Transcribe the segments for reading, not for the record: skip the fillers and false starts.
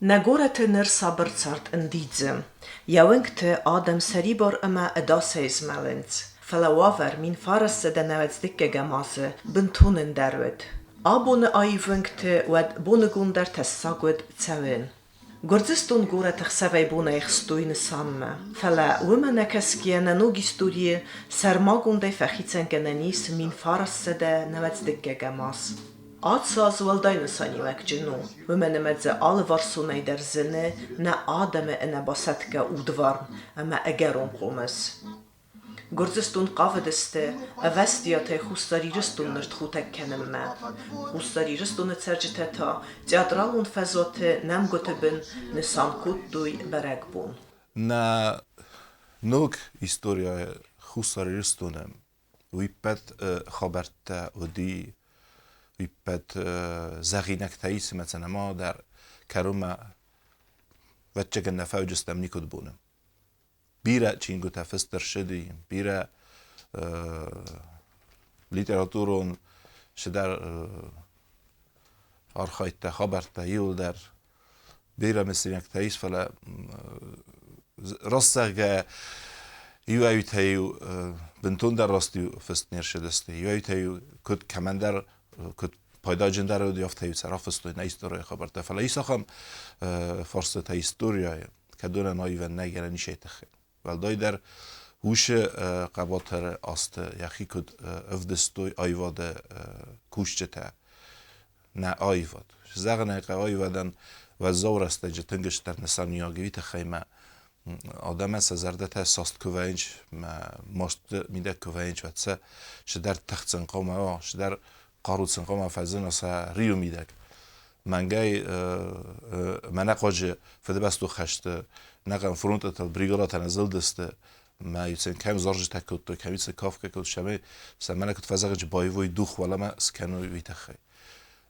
Нӕ горӕты ныр сабыр цард ӕндидзы. Йӕ уынгты адӕм сӕрибар ӕмӕ ӕдасӕй змӕлынц. Фӕлӕ уавӕр 1990 азы бынтон ӕндӕр уыд. Абоны аив уынгты уӕд боныгон дӕр тӕссаг уыд цӕуын. Гуырдзыстон горӕты хсӕвӕй-бонӕй хстой нысанмӕ. Фӕлӕ уымӕ нӕ кӕсгӕйӕ нӕ ног историйы сӕрмагондӕй фӕхицӕнгӕнӕн ис 1991 аз. Ацы аз уӕлдай нысаниуӕгджын у, уымӕн ӕмӕ дзы алыварсонӕй дӕр зыны нӕ адӕмы ӕнӕбасӕтгӕ удварн ӕмӕ ӕгӕрон хъомыс. Гуырдзыстон хъавыдысты ӕвӕстиатӕй Хуссар Ирыстон ныртхутӕг кӕнынмӕ. Хуссар Ирыстоны цӕрджытӕ та театралон фӕзуаты нӕмгуыты бын нысан кодтой бӕрӕгбон. Нӕ ног историйӕ Хуссар Ирыстоны уый ппӕт хабӕрттӕ уыди, уый ппӕт зӕгъинӕгтӕ исымӕ цӕнӕма дӕр кӕронмӕ ӕвӕццӕгӕн нӕ фӕуыдзыстӕм никуыд боны. Бирӕ чингуытӕ фыст ӕрцыди, бирӕ литературон цыдӕр архайдта, хабӕрттӕ иуылдӕр. Бирӕ мысинӕгтӕ ис, фӕлӕ раст зӕгъгӕйӕ, иуӕй-иутӕ-иу бынтондӕр раст-иу фыст не рцыдысты, иуӕй-иутӕ-иу куыд кӕмӕндӕр куыд пайдаджындӕр уыди, афтӕ-иу сӕ рафыстой нӕ историйы хабӕрттӕ. Фӕлӕ ис ахӕм фарстытӕ историяйы, кӕдонӕн аивӕн нӕй гӕнӕн ис тыххӕй. Уӕлдайдӕр уыцы хъӕбатыры азты йӕхи куыд ӕвдыстой аивады кусджытӕ, нӕ аивад. Зӕгъын ӕй хъӕуы, аивадӕн уӕззау рӕстӕджы тынг стыр нысаниуӕг уый тыххӕй мӕ адӕмӕн сӕ зӕрдӕтӕ саст куы вӕййынц, мӕ масты мидӕг куы вӕййынц, уӕд сӕ цыдӕр тых сын хъуамӕ уа, цыдӕр хъару сын хъуамӕ фӕзына сӕ риуы мидӕг. Мӕнгӕй мӕнӕ хъуаджы Фыдыбӕстон хӕсты нӕхъӕн фронтытыл бригадӕтӕ нӕ зылдысты, мӕ сын кӕм зарджытӕ кодтой, кӕм сын кафгӕ кодтой, цӕмӕй сӕ мӕнӕ куыд фӕзӕгъынц, баивой дух уӕлӕмӕ скӕной, уый тыххӕй.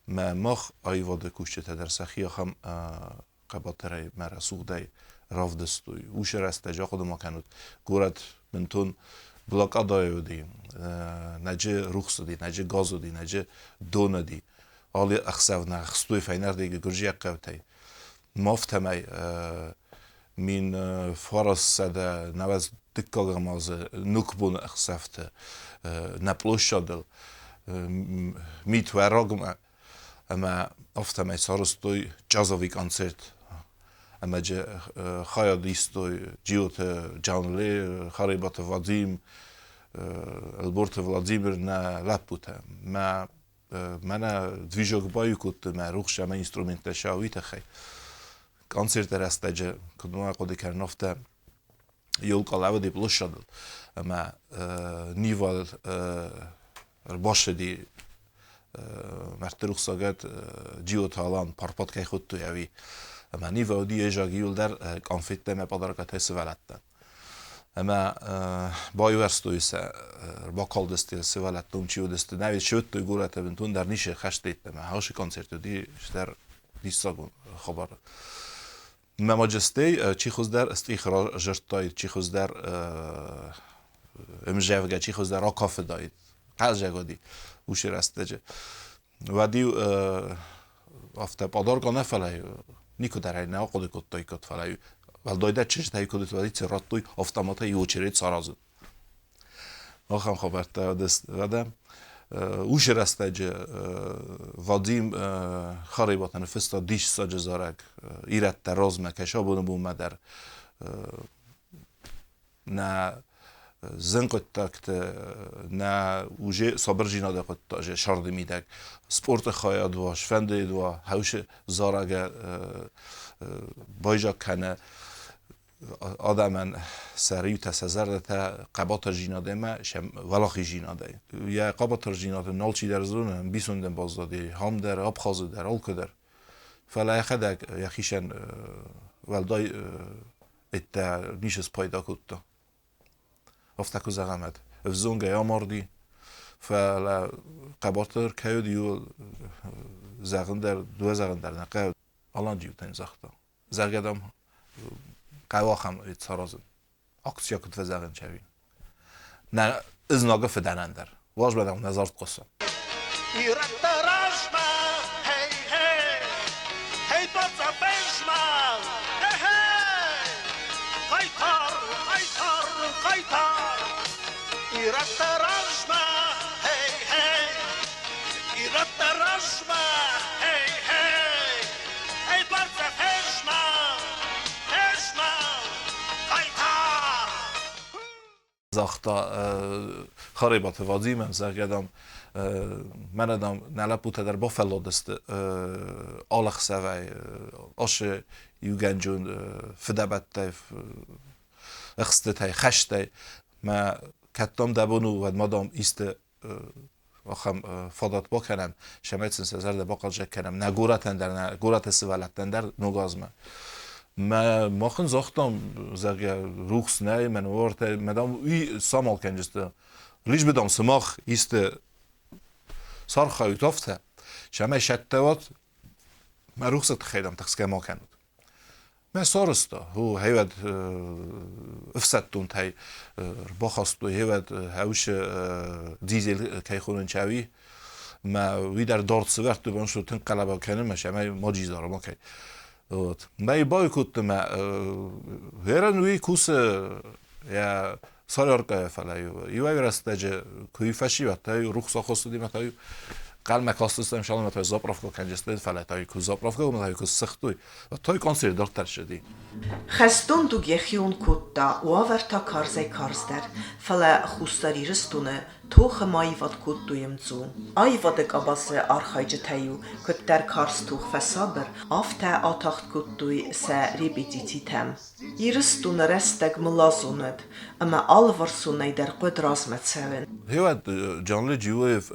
Мӕ мах аивады кусджытӕ дӕр сӕхи ахӕм хъӕбатырӕй мӕ рӕсугъдӕй равдыстой. Уыцы рӕстӕджы ахъуыды ма кӕнут, горӕт бынтон блокадӕйы уыди, нӕджы рухс уыди, нӕджы газ уыди, нӕджы дон уыди. Алы ӕхсӕв нӕ хстой фӕйнӕрдыги гуырдзиаг хъӕутӕй. Мафтӕмӕй 1992 азы нукбоны ӕхсӕвты нӕ площадыл мит уӕрагмӕ ӕмӕ афтӕмӕй сарӕзтой джазовый концерт ӕмӕ джы хайад истой Джиоты Джанле, Харебаты Вадим, Ӕлборты Владимир нӕ лӕппутӕ. Мӕ мӕнӕ движок баиу кодтой мӕ рухс ӕмӕ инструменттӕ сӕ уый тыххӕй. Концерты рӕстӕджы, куыд ма хъуыды кӕнын, афтӕ елка лӕууыди площадыл ӕмӕ Нива ӕрбассыди мӕрдты рухсагӕд Джиоты Алан парпат кӕй хуыдтой ӕви ӕмӕ Нива уыди ӕзаг иуылдӕр къанфеттӕ ӕмӕ подаркатӕй сывӕллӕттӕн. Ӕмӕ байуӕрстой сӕ, ӕрбакалдысты сывӕллӕттӕ уым чи уыдысты, нӕ сӕвӕрдтой горӕты бынтондӕр ницы хӕсты йеддӕмӕ. Хаусы концерт уыди стӕр диссагон хабар. Мӕ маджестей чи хуыздӕр стих разырдтаид, чи хуыздӕр ӕмзӕвгӕ, чи хуыздӕр акафыдаид. Хъазӕг уыди уыцы рӕстӕджы. Уӕд-иу афтӕ пъадарка нӕ, фӕлӕ никуыдӕр ӕй нӕ ахъуыды кодтаиккат, фӕлӕ уӕлдайдӕр чызджытӕй куыд уӕд радтой автоматӕй иу очередь саразын. Ахӕм хабӕрттӕ уӕдӕ уыцы рӕстӕджы Вадим Харебаты ныффыста диссаджы зарӕг Ирӕттӕ размӕ кӕс абоны бонмӕ дӕр нӕ зын хъуыддӕгты, нӕ уже сабырдзинады хъуыддаджы сӕрды мидӕг спорты хайад уа, сфӕндыд уа, хӕусы зарӕгӕ байзаг кӕны адӕмӕн сӕ риутӕ, сӕ зӕрдӕтӕ хъӕбатырдзинадӕй сӕ уӕлахиздзинадӕй. Йӕ хъӕбатырдзинады алчидӕр зоны, ӕмбисондӕн баззади ам дӕр, Абхазы дӕр, алкуы дӕр. Фӕлӕ йӕхӕдӕг йӕхицӕн уӕлдай ӕддӕ ницы спайда кодта. Афтӕ куы зӕгъӕм, ӕд ӕвзонгӕй амарди, фӕлӕ хъӕбатыр кӕй уыд, иуыл зӕгъын дӕр, дыууӕ зӕгъын дӕр нӕ хъӕуы. Алан Джиутӕн загъта, зӕгъгӕ, дам, хъӕуы ахӕм саразын. Акция куыд фӕзӕгъын чӕви. Нӕ знагы фыдӕнӕн дӕр. Уазбӕдӕм нӕ зард хъуысы. Ирӕттӕ размӕ, хей, хей, хей, бацӕппӕзмӕ. Ирӕттӕ размӕ, хей, хей! Ирӕттӕ размӕ, хей, хей! Эй, бӕрцӕ фезмӕл, фезмӕл, хъайтар! Загъта Харебаты Вадимӕн, зӕгъгӕ, дам, мӕнӕ, дам, нӕ лӕппутӕ дӕр бафӕлладысты алы ӕхсӕвӕй ашы иугӕнджон фыдӕбӕттӕй, ӕхстытӕй, хӕстӕй. Мӕ кӕд, дам, дӕ бон у, уӕд ма, дам, исты ахӕм фадат бакӕнӕм, цӕмӕй сын сӕ зӕрдӕ бахъӕлдзӕг кӕнӕм нӕ горӕтӕн дӕр, нӕ горӕты сывӕллӕттӕн дӕр ног азмӕ. Мӕ мах ын загътам, зӕгъгӕ, рухс нӕй, мӕн уартӕ, мӕ дам, уый самал кӕнджысты. Лишь бы, дам, сымах исты сархайут афтӕ, цӕмӕй сӕттӕуат, мӕ рухсы тыххӕй, дам, тыхсгӕ ма кӕнут. Мӕ сарӕзта, хевӕд ӕфсӕддонтӕй ӕрбахастой, хевӕд хӕусы дизель кӕй хонынц, ӕви мӕ уый дӕр дард сывӕрдтой, бонсу тынг хъӕлӕба кӕны мӕ сӕмӕй ма джизар ма кӕй. Вот. Мӕ бай кодта мӕ херӕн уый кусы йӕ сарӕркъайӕ, фӕлӕ иуӕй рӕстӕджы куы фӕсивӕд, та рухс ахуыссыди мӕ та хъӕлмӕ кастыстӕм, шалмӕ та заправка кӕнджысты, фӕлӕ та куы заправка, та куы сыгътой, той концерт дарддӕр ссыди. Хӕстон дуг йӕхион кодта, уавӕр та карзӕй-карздӕр, фӕлӕ Хуссар Ирыстоны тохы ма аивад кодтой ӕмдзу. Аивады къабазы архайджытӕ-иу куыддӕр карз тох фӕсабыр, афтӕ атагъд кодтой сӕ репетицитӕм. Ирыстоны рӕстӕг мылазон уыд, ӕмӕ алыварсонӕй дӕр хъуыд размӕ цӕуын. Гъеуӕд Джанли Джиоев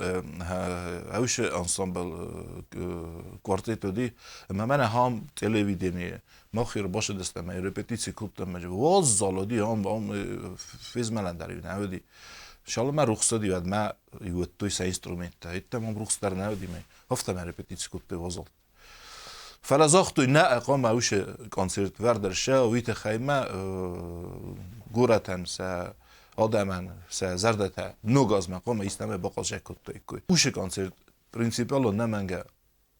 ӕвсы ансамбль квартет уыди, ӕмӕ мӕнӕ хам телевиденийы мах ӕрбацыдыстӕм ӕмӕ репетици кодтам, ӕмӕ уазал уыди, ам ам фезмӕлӕн дӕр нӕ уыди. Цалынмӕ рухс уыди, уӕдмӕ иуӕдтой сӕ инструменттӕ. Еттӕм ам рухс дӕр нӕ уыди, афтӕ мӕ репетици кодтой уазал. Фӕлӕ загътой, нӕ хъуамӕ уыцы концерт вӕрд ӕрцӕуа, уый тыххӕй ма горӕтӕн сӕ адӕмӕн сӕ зӕрдӕтӕ ног азмӕ хъуамӕ истӕмӕй бахъазӕг кодтаиккой. Уыцы концерт принципиалон нӕмӕнгӕ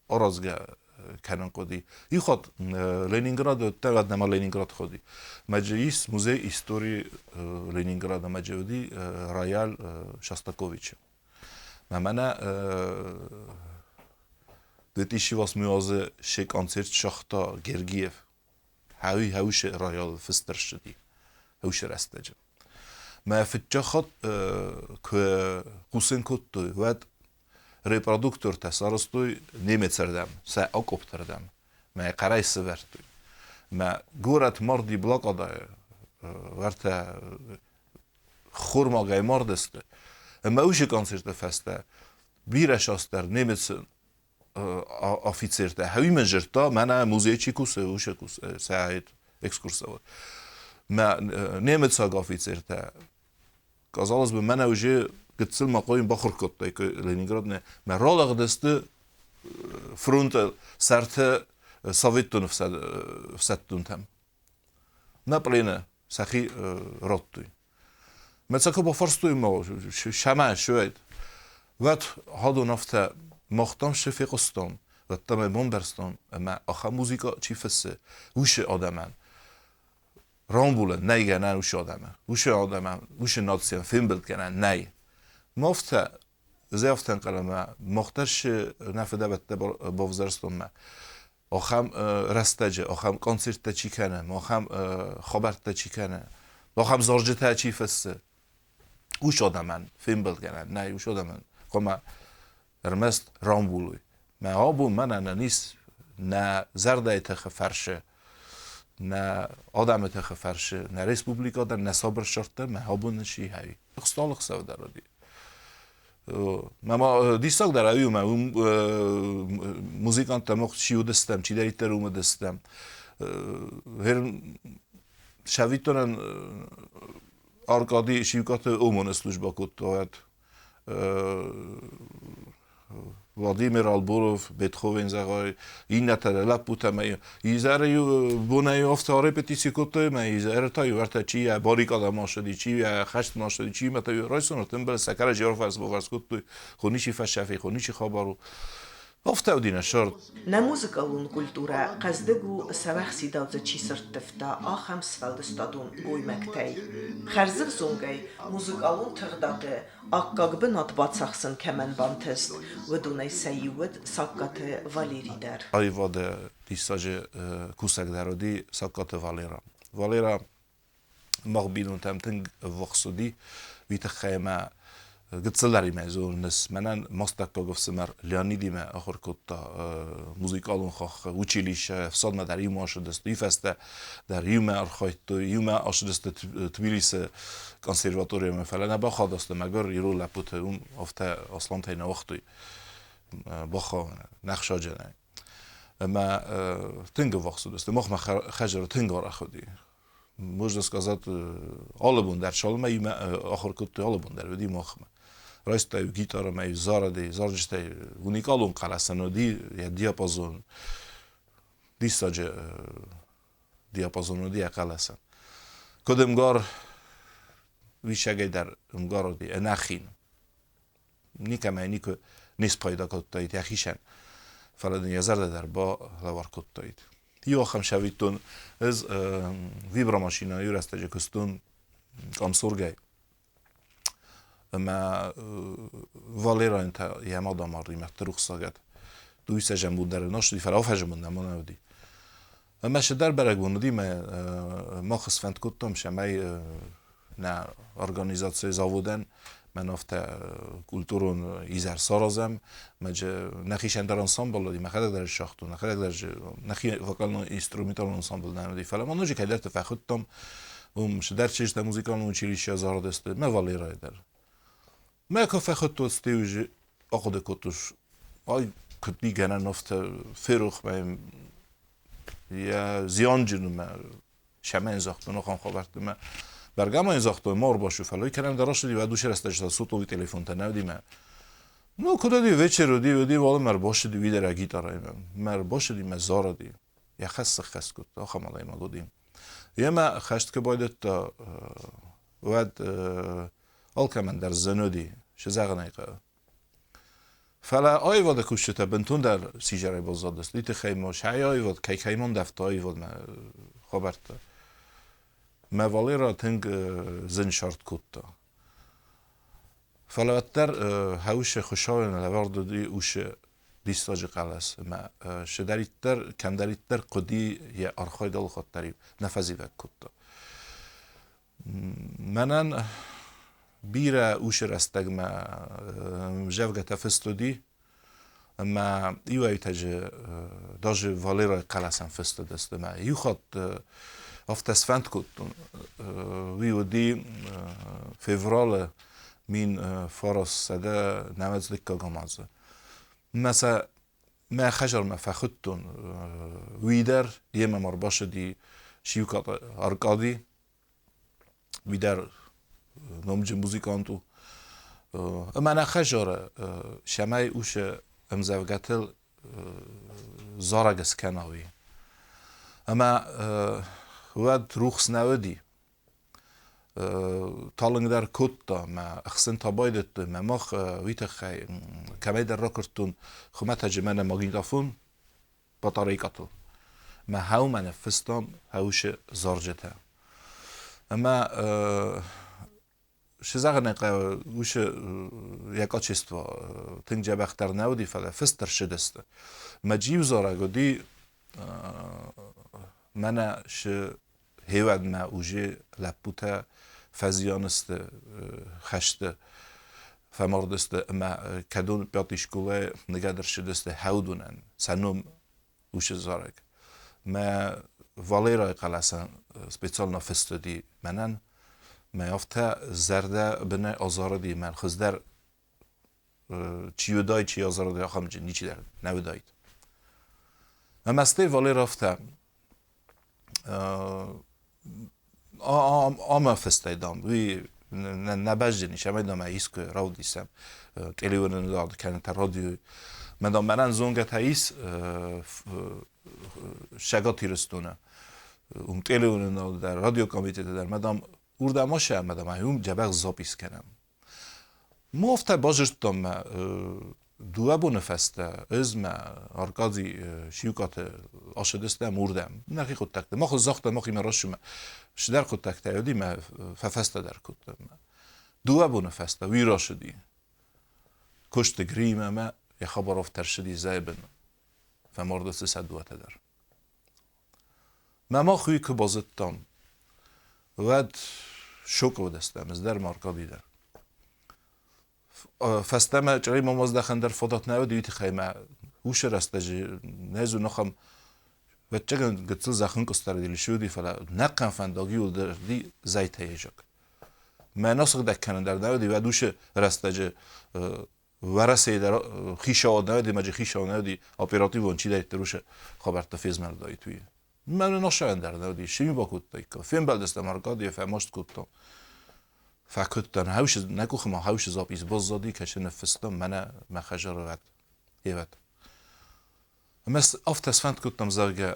аразгӕ кӕнын хъуыди. Иу хатт Ленинграды уыдтӕн, уӕд нӕма Ленинград хуыди. Мӕджы ис музей истории Ленинграда, мӕджы уыди рояль Шостаковичы. Мӕнӕ 2008 азы се концерт сагъта Гергиев. Хӕуи хӕусы роялы фыст ӕрцыди хӕусы рӕстӕджы. Мӕ фыццаг хатт куы хъусын кодтой, уӕд репродуктортӕ сарӕзтой немецӕрдӕм, сӕ акъоптырдӕм. Мӕ хъӕрӕй сывӕрдтой. Мӕ горӕт марди блокадӕйы уӕртӕ хормагӕй мардысты. Ӕмӕ уыцы концерты фӕстӕ бирӕ састдӕр немыцы офицертӕ хӕуимӕ зырдта, мӕнӕ музей чи кусы, уыцы сӕ экскурсовод. Мӕ немыцаг офицертӕ, казалось бы, мӕнӕ уже гыццыл ма хъойын бахуыр кодтой Ленинградмӕ, мӕ ралыгъдысты фронты сӕрты советон ӕфсӕддонтӕм. Нӕ пълены сӕхи радтой. Мӕ цӕ куы бафарстой ма сӕмӕ суӕд, уӕд хадон афтӕ махтам шы фехъуыстон, уӕдта мӕ бамбӕрстон, ӕмӕ ахӕм музыкӕ чи фыссы, уыцы адӕмӕн рамбулӕн нӕй гӕнӕн уыцы адӕмӕн, уыцы адӕмӕн, уыцы нацийӕн фембӕлд гӕнӕн нӕй. Ма афтӕ зӕфтӕн хъӕлӕмӕ мах дӕр шы нӕ фыдӕбӕттӕ бавзӕрстонмӕ ахӕм рӕстӕджы, ахӕм концерттӕ чи кӕны, ахӕм хабӕрттӕ чи кӕны, ахӕм зарджытӕ чи фыссы, уыцы адӕмӕн фембӕлдгӕнӕн нӕй, уыцы адӕмӕн хъуамӕ ӕрмӕст рамбулой. Мӕ абон мӕнӕ нӕ ис нӕ зӕрдӕйы тыхы фӕрсы, нӕ адӕмы тыхы фӕрсы, нӕ республикӕ дӕр, нӕ сабыр сырдтӕ, мӕ абон ничи хӕй. Хсталы хсӕв дӕр уыди. Мӕ диссаг дӕр ӕви мӕ уым музыканттӕ мах чи уыдыстӕм, чидӕриддӕр уым уыдыстӕм. Сӕвиттонӕн Аркади Сиукъаты ОМОН-ы службӕ кодта, уӕд Владимир Алборов, Бетховен зӕгъай, иннӕтӕ лӕппутӕ мӕ изӕры бонӕй афтӕ репетици кодтой мӕ изӕры та иу ӕртӕ чи йӕ баррикадӕ ма ссыди, чи йӕ хӕст ма ссыди, чи мӕ та райсом тымбыл сӕ кӕрӕдзи ӕрфарс-бафарс кодтой, хо ничи фӕсӕфи, хо ничи хабар у. Афтӕ уыди нӕ сӕрд. Нӕ музыкалон культурӕ хъӕздыг у, сӕуӕхсидау дзы чи сӕрттывта, ахӕм сфӕлдыстадон гоймӕгтӕй. Хӕрзӕвзонгӕй музыкалон тыгъдады аккаг бынат бацахсын кӕмӕн бантыст, уыдонӕй сӕ иу уыд Сагкаты Валери дӕр. Аивады диссаджы кусӕг дӕр уыди Сагкаты Валера. Валера мах бинонтӕм тынг ӕввахс уыди, уый тыххӕй ӕмӕ гыццылдӕримӕ зонынц. Мӕнӕн мастӕггаг ӕфсымӕр Леонидимӕ ахуыр кодта музыкалон хаххы училище, ӕфсадмӕ дӕр иумӕ ацыдысты, уый фӕстӕ дӕр иумӕ архайдтой, иумӕ ацыдысты Тбилисы консерваториямӕ, фӕлӕ нӕ бахадысты, мӕгуыр ирон лӕппуты уым афтӕ аслантӕй нӕ уагътой бахауын, нӕхсаджынӕй. Ӕмӕ тынг ӕввахс уыдысты. Махмӕ хӕдзары тынг арӕх уыди. Можно сказать, алы бон дӕр цалынмӕ иумӕ ахуыр кодтой, алы бон дӕр уыди махмӕ. Райста-иу гитарӕ ӕмӕ-иу зарыди, зарджытӕй уникалон хъӕлӕсӕн уыди, йӕ диапазон, диссаджы диапазон уыди йӕ хъӕлӕсӕн. Куыд ӕмгар, уисӕгӕй дӕр ӕмгар уыди, ӕнӕхин. Никӕмӕй никуы не спайда кодтаид йӕхицӕн, фӕлӕ дын йӕ зӕрдӕ дӕр балӕвар кодтаид. Иу ахӕм сӕвиттон ӕз вибромашинӕ иу рӕстӕджы куыстон къамсоргӕй. Ӕмӕ Валерайӕн та йӕ мад амарди, мӕ рухсагӕд. Дыууиссӕдзӕм бон дӕр ын ацыди, фӕлӕ афӕдзы бон нӕма нӕ уыди. Ӕмӕ цыдӕр бӕрӕгбон уыди, мӕ мах сфӕнд кодтам, цӕмӕй нӕ организацийы заводӕн мӕн афтӕ культурон изӕр саразӕм. Мӕ нӕхицӕн дӕр ансамбль уыди, мӕхӕдӕг дӕр сагътон, нӕхӕдӕг дӕр нӕхи вокально-инструменталон ансамбль нӕ уыди, фӕлӕ ма ноджы кӕйдӕрты фӕхуыдтам, уым цыдӕр чызджытӕ музыкалон училище зарыдысты, мӕ Валерайы дӕр. Мӕ куы фӕхуыдтон, стӕй ахъуыды кодтон, ай куыд ми гӕнӕн афтӕ ферох мӕ йӕ зианджын мӕ сӕмӕн загътон ахӕм хабӕртты мӕ бӕргӕ ма йын загътой ма ӕрбацу, фӕлӕ уый кӕнӕм дӕр рацыди, уӕд уыцы рӕстӕджы сотовый телефонтӕ нӕ уыди мӕ. Ну, куыд уыди, вечер уыди, уыди, уалынмӕ ӕрбацыди уый дӕр гитарӕимӕ. Мӕ ӕрбацыди, мӕ зарыди. Йӕ хӕс сыххӕст кодта, ахӕм адӕймаг уыди. Йемӕ хӕст куы байдыдта, уӕд алкӕмӕн дӕр зын уыди, цы зӕгъын ӕй хъӕуы. Фӕлӕ аивады кусджытӕ бынтондӕр сидзӕрӕй баззадысты. Уый тыххӕй ма сӕ аивад кӕй кӕмон дӕфта аивадмӕ хабӕрттӕ. Мӕ Валера тынг зын сард кодта. Фӕлӕ уӕддӕр хӕусы Хуыцауӕн лӕвӕрд уыди усы диссаджы хъӕлӕс ӕмӕ цыдӕриддӕр, кӕмдӕриддӕр хъуыди йӕ архайд алыхатт дӕр нӕ фӕзивӕг кодта. Мӕнӕн бирӕ уыцы рӕстӕгмӕ зӕгъгӕтӕ фыст уыди, ӕмӕ иуӕй-иутӕ даже Валерайы хъӕлӕсӕн фыст уыдысты. Ӕмӕ иу хатт афтӕ сфӕнд кодтон, уый уыди февралы 1992 азы. Мӕ сӕ мӕ хӕдзармӕ фӕхуыдтон, уый дӕр йемӕ ма ӕрбацыди Сиукъаты Аркъади, уый дӕр номджын музыкант у. Ӕмӕ нӕ хӕдзары цӕмӕй уыцы ӕмдзӕвгӕтыл зарӕг скӕна, уый. Ӕмӕ уӕд рухс нӕ уыди. Талынгдӕр кодта, мӕ ӕхсынтӕ байдыдтой, мӕ мах уый тыххӕй кӕмӕйдӕр ракуырдтон хуымӕтӕджы мӕнӕ магнитофон батарейкӕтыл. Мӕ хӕумӕ ныффыстам хӕусы зарджытӕ. Ӕмӕ цы зӕгъын ӕй хъӕуы, уыцы йӕ качество тынг дзӕбӕхдӕр нӕ уыди, фӕлӕ фыст ӕрцыдысты. Мӕ джиу зарӕг уыди мӕнӕ цы хеуӕдмӕ уже лӕппутӕ фӕзиан сты хӕсты, фӕмардысты ӕмӕ кӕдон пятый школӕйы ныгӕд ӕрцыдысты хӕудонӕн сӕ ном уыцы зарӕг. Мӕ Валерайы хъӕлӕсӕн специально фыст уыди мӕнӕн. Мӕ афтӕ зӕрдӕ бынӕй азарыди, мӕн хуыздӕр чи уыдаид, чи азарыди, ахӕм ничидӕр нӕ уыдаид. Ӕмӕ стӕй Валера афтӕ ӕмӕ фыстӕй, дам, уый нӕ бӕзджын ис, ӕмӕ дам искуы равдисӕм телеуынынад кӕнӕ та радиойы. Мӕ дам, мӕнӕн зонгӕтӕ ис Цӕгат Ирыстоны, уым телеуынынад дӕр, радиокомитеты дӕр, мӕ дам, уырдӕм ма ӕмӕ дам, уым дзӕбӕх запись кӕнӕм. Мо афтӕ базыдтам мӕ. Дыууӕ боны фӕстӕ ӕз мӕ Аркади Сиукъаты ацыдыстӕм уырдӕм. Нӕхи хъуыддӕгтӕ. Мах загъта, махимӕ расымӕ. Цыдӕр хъуыддӕгтӕ уыди, мӕ фӕфӕстӕдӕр кодтам. Дыууӕ боны фӕстӕ уый рацыди. Куысты Гримӕ мӕ йӕ хабар тӕрсыди зӕйы бын. Фӕмардысты сӕ дыууӕтӕ дӕр. Мӕ мах уый куы базыдтам, уӕд шокы уыдыстӕм, ӕз дӕр ма Аркади дӕр. Фӕстӕмӕ чъырӕй мӕм аздӕхӕн дӕр фадат нӕ уыд, уый тыххӕй мӕ уыцы рӕстӕджы нӕ зоны ахӕм ӕвӕццӕгӕн гыццыл зӕххынкъуыст дӕр уыди, фӕлӕ нӕхъӕн фӕндаг иуылдӕр зӕйтӕ езӕг. Мӕ насыгъдӕг кӕнын дӕр нӕ уыди, уӕд уыцы рӕстӕджы Уӕрӕсейы дӕр хицауад нӕ уыди, мӕджы хицау нӕ уыди, оперативон чидӕриддӕр уыцы хабӕрттӕ фезмӕлдаид, уый. Мӕнӕн ӕхсӕн дӕр нӕ уыди, цы ми бакодтаиккам. Фембӕлдыстӕм Аркадийӕ, фӕмаст кодтам. Фӕкуыдтӕн, хӕусы, нӕ къухы ма хӕусы запис баззади, кӕсы ныффыстам, мӕнӕ мӕ хӕдзары вӕд, евӕд. Ӕмӕ афтӕ сфӕнд кодтам, зӕгъгӕ,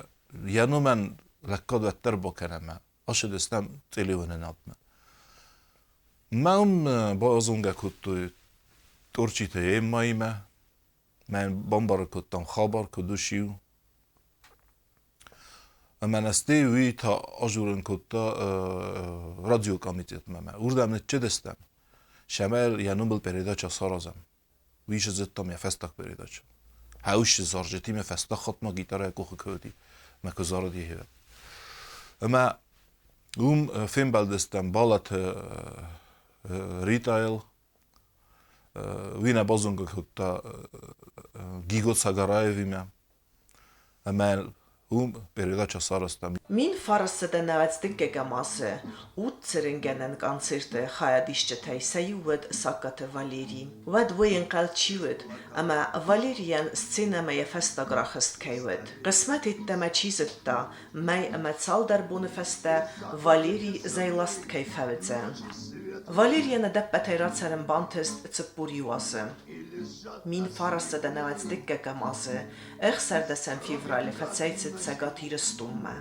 йӕ номӕн лӕггад уӕддӕр бакӕнӕм, ацыдыстӕм телеуынынадмӕ. Мӕн базонгӕ кодтой Тъорчиты Эммӕимӕ, Мӕн бамбарын кодтам хабар, куыд ус иу. Ӕмӕ нӕ стӕй уый та ажурын кодта радиокомитетмӕ. Уырдӕм ныццыдыстӕм, цӕмӕй йӕ номыл передача саразӕм. Уый сызыдтам йӕ фӕстаг передача. Хӕусы зарджытимӕ фӕстаг хатт ма гитарӕ къухы куы уыди, мӕ куы зарыди хевӕд. Ӕмӕ уым фембӕлдыстӕм Балаты Ритайыл, Уый нӕ базонгӕ кодта Гиго Цагараевимӕ ӕмӕ уым передача сарӕзтам. 1995 азы удцырынгӕнӕн концерты хайадисджытӕй сӕ иу уыд Сагкаты Валерий. Уӕд уый ӕнхъӕл чи уыд, ӕмӕ Валерийӕн сценӕмӕ йӕ фӕстаг рахызт кӕй уыд. Хъысмӕт йеддӕмӕ чи зыдта, мӕй ӕмӕ цалдӕр боны фӕстӕ Валерий зӕйласт кӕй фӕуыдзӕн. Валерийӕн ӕдӕппӕтӕй рацӕрын бантыст 41 азы. 1995 азы 16 февралы фӕцӕйцыд Цӕгат Ирыстонмӕ,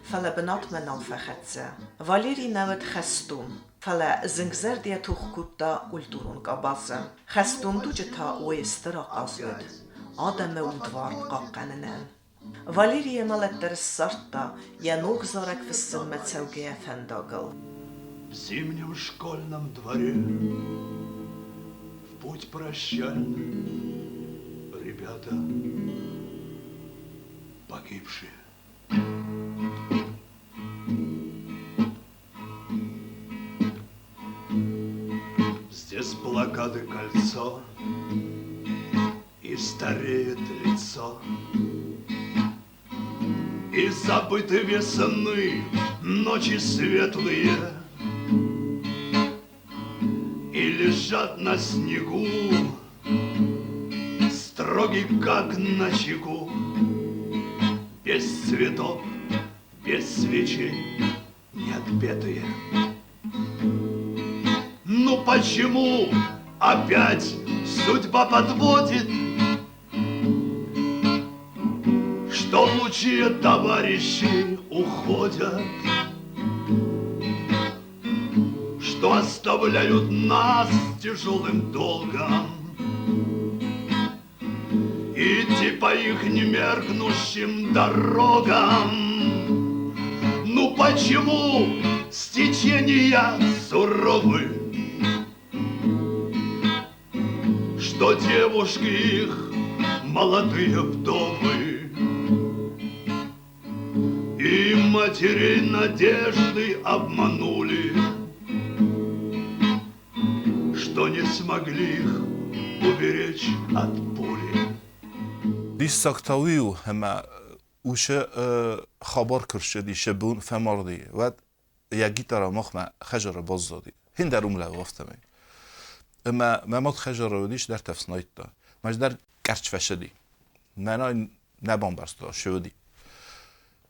фӕлӕ бынатмӕ нал фӕхӕццӕ. Валерий нӕ уыд хӕстон, фӕлӕ зынгзӕрдӕйӕ тох кодта культурон къабазы. Хӕстон дуджы та уый стыр ахъаз уыд адӕмы удварн хъахъхъӕнынӕн. Валерий йӕ мӕлӕт дӕр ссардта йӕ ног зарӕг фыссынмӕ цӕугӕйӕ фӕндагыл. В зимнем школьном дворе в путь прощальный ребята погибшие. Здесь блокады кольцо И стареет лицо. И забыты весны, ночи светлые, И лежат на снегу, строгий, как на чеку, Без цветов, без свечей, неотпетые. Ну почему опять судьба подводит, Что лучшие товарищи уходят, Что оставляют нас тяжелым долгом Идти по их немеркнущим дорогам. Ну почему стечения суровы, Что девушки их молодые вдовы И матерей надежды обманули, Что не смогли их уберечь от пули. Диссаг та уый у, ӕмӕ уыцы хабар куы рцыди, сӕ бон фӕмарди, уӕд йӕ гитарӕ махмӕ хӕдзары баззади. Хиндӕр уым лӕууы афтӕмӕй. Ӕмӕ мӕ мад хӕдзары уыдис, дӕр ӕфснайдта. Мӕ дӕр къӕрцц фӕцыди. Мӕнӕй нӕ бамбӕрста, цы уыди.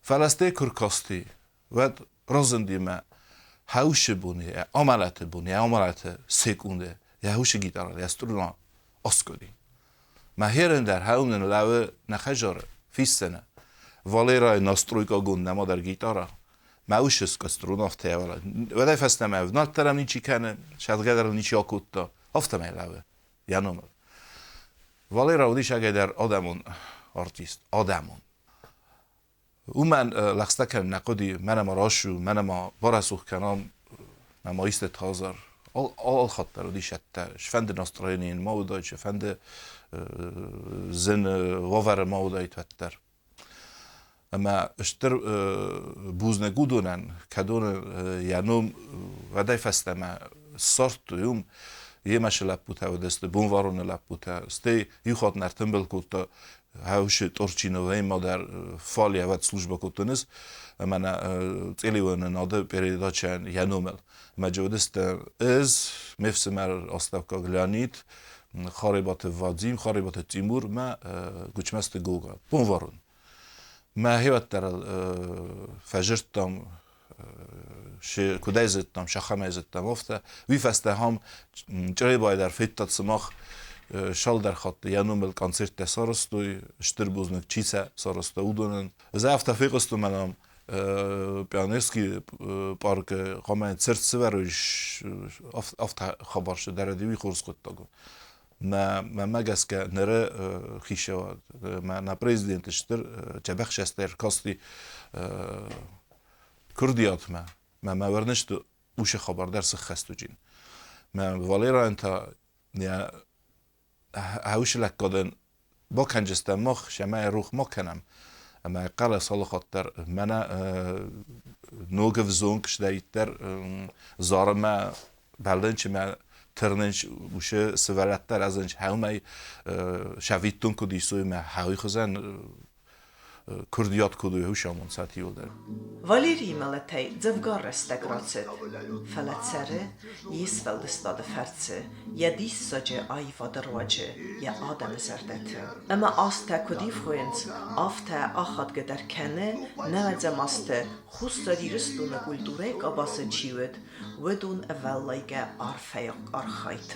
Фӕлӕ стӕй куы ркасти, уӕд разынди мӕ хӕусы бон, йӕ амӕлӕты бон, йӕ амӕлӕты секунды, йӕ хӕусы гитарӕ, йӕ струна аскъуыди. Мӕ херен дӕр хӕуынӕн лӕууы нӕ хӕдзары, фиссӕны. Валерайы настройкӕгонд нӕма дӕр гитара. Мӕ усы струна афтӕ ӕвӕры. Уӕдӕй фӕстӕмӕ ӕвнӕлд дӕр ӕм ничи кӕны, сӕдгӕ дӕр ыл ничи акодта. Афтӕмӕй лӕууы йӕ номыл. Валера уыдис ӕгайдӕр адӕмон артист, адӕмон. Уымӕн лӕгъстӕ кӕнын нӕ хъуыди, мӕнӕ ма рацу, мӕнӕ ма барӕсугъд кӕнӕм, мӕ ма исты тазар. Алхатт дӕр уыдис ӕддӕ. Сфӕнды настроенийы ма уыдаид, сфӕнды зын уавӕры ма уыдаид, уӕддӕр. Ӕмӕ стыр бузныг уыдонӕн, кӕдоны йӕ ном уӕдӕй фӕстӕмӕ ссардтой уым, йемӕ цы лӕппутӕ уыдысты, Бонвӕрноны лӕппутӕ, стӕй иу хатт нӕ ӕртымбыл кодта Хӕусы Торчиновӕимӕ дӕр фалиавӕд службӕ кодтон ӕз, ӕмӕ нӕ Цъелиуӕны нады передачӕйӕн йӕ номыл. Ӕмӕ джы уыдысты ӕз, ме фсымӕр астӕуккаг Леонид, Харебаты Вадим, Харебаты Тимур мӕ Гуычмӕзты Гога. Бонвӕрон. Мӕ хиуӕттӕрыл фӕзырдтам, куыдӕй зыдтам, сӕхӕмӕй зыдтам, афтӕ. Уый фӕстӕ хам Чъребайы дӕр федтат сымах цалдӕр хатты йӕ номыл концерттӕ сарӕзтой, стыр бузныг, чи сӕ сарӕзта, уыдонӕн. Ӕз афтӕ фехъуыстон мӕнӕн Пионерский паркы хъуамӕ цырт сывӕрой, афтӕ хабар дӕр уый хорз хъуыддаг у. Мӕ гӕсгӕ ныры хицауад, мӕ президент стыр дзӕбӕх ӕркасти курдиатмӕ. Мӕ мӕ уырнысты уыцы хабар дӕр сыххӕст уыджын. Мӕ Валерайӕн та йӕ хӕусы лӕггадӕн бакӕнджыстӕм мах, сӕмӕ рух ма кӕнӕм. Ӕмӕ хъӕлӕс алыхатт дӕр мӕнӕ ног ӕвзонг сдӕиддӕр зарынмӕ бӕллынч мӕ тырнынч уыцы сывӕллӕттӕ рӕзынч хӕумӕй сӕвиттон куыд исой мӕ хӕуи хуызӕн курдиат куыд у, уый цатиуыл дӕр. Валерийы мӕлӕтӕй дзӕвгар рӕстӕг рацыд, фӕлӕ цӕры йе сфӕлдыстады фӕрцы, йӕ диссаджы аивады руаджы йӕ адӕмы зӕрдӕты. Ӕмӕ азтӕ куыд ивгъуыйынц, афтӕ ахадгӕдӕр кӕны нӕуӕдзӕм азты Хуссар Ирыстоны культурӕйы къабазы чи уыд, уыдон ӕвӕллайгӕ арфӕйаг архайд.